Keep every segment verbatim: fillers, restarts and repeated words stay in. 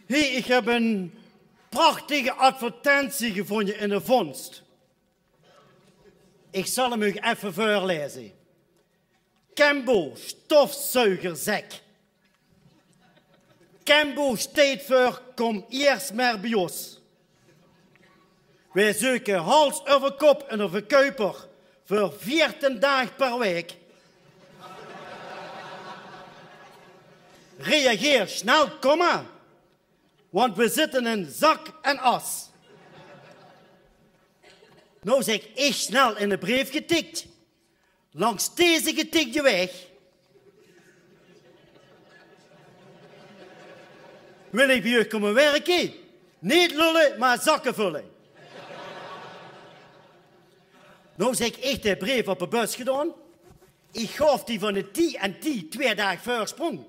Hie, ich höb ein prachtige advertentie gevónje in de Vondst. Ich zal 'm uch effe veurlaeze. Kembo, stofzuigerzek. Kembo steit veur: kom iers mer bie ós. Veer zeuke hals euver kop eine verkuiper veur veertien daag per waek. Reageer snel, komma, want veer zitte in zak en as. Noe, zèk ich, snel in de breef getik. Langs deze getikde waeg wil ich bie uch kómme wirke. Neet lulle, mer zakke vulle. Noe, zèk ich, de breef op de bus gedaon. Ich gaof die van de T N T twee daag veursjprong.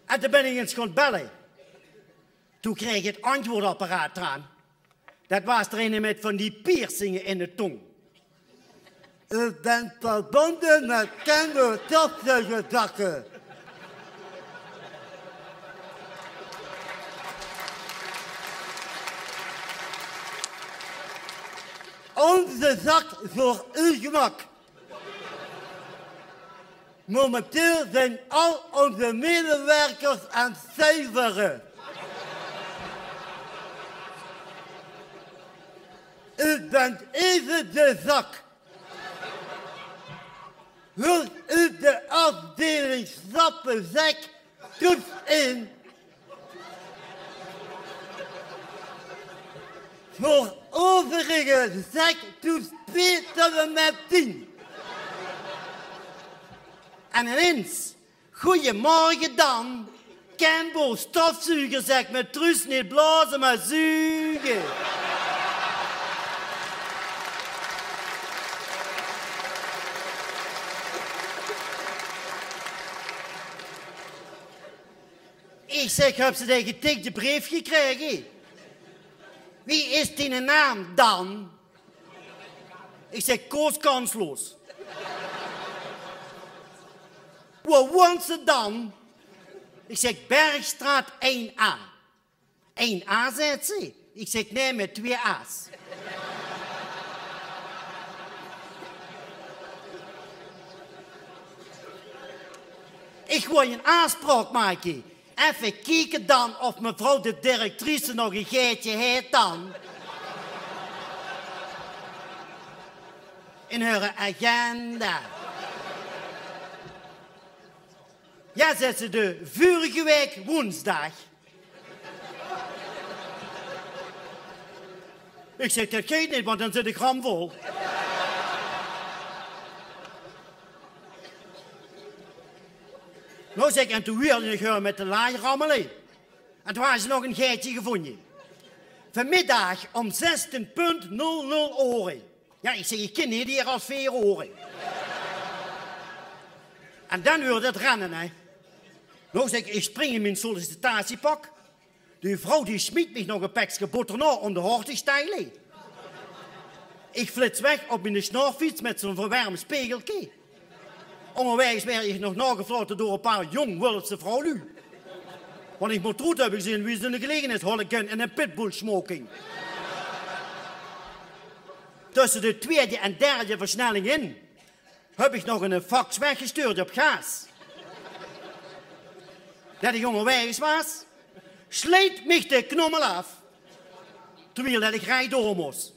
En toen bön ich ins gaon belle. Toen kreeg ich 't antwoordapparaat d'raan. Det waas d'r eine mit van die piercinge in de tóng. U bent verbonden met Kembo Stofzuigerzakken. Onze zak voor uw gemak. Momenteel zijn al onze medewerkers aan het zuiveren. U bent even de zak. Vult u de afdeling slappe zek toets in. Voor overige zek toets twee tot en met tien. En ineens: goeiemorge dan. Kembo stofzuigerzek mit Truus, neet blaoze, mer zuge. Ich zèk: höbs se dae getikde breef gekrege? Wie is diene naam dan? Ich zèk: Koos Kansloos. Wo woons se dan? Ich zèk: Bergstraat ein A. Ein A, zaet ze. Ich zèk: Nae, mit twee A's. Ich wól ein aafspraok make. Effe kieke dan of mevrouw de directrice nog ein gaetje haet dan in häöre agenda. Jao, zaet ze, de vörige waek woensdaag. Ich zèk: det geit neet, want dan zit ich ramvol. Noe, zèk ich, en toen huuerdje ich häör mit de laaj rammele. En toen haje ze nog ein gaetje gevónje. Vanmiddaag om zestien punt nul nul ore. Jao, ich zèk: ich kin neet ieër es veer ore. En dan huuerdje 't renne, hè. Noe, zèk ich, ich spring in mien sollicitatiepak. Die vrouw die smiet mich nog ein pekske botter nao óm de haor te sjteile. Ich flits weg op miene snorfiets mit zo'n verwermd spegelke. Óngerwaeges waer ich nog naogeflaote door ein paar jóng Wulfse vrouwluuj. Want ich mót roet höbbe gezeen wie zo'n gelegenheidshooligan in ein pitbullsmoking. Tösse de twiede en derde versnelling in höb ich nog ein fax weggesjtuurd op Gaas. Det ich óngerwaeges waas, sjleet mich de knommel aaf. Terwiel det ich rechdoor mós.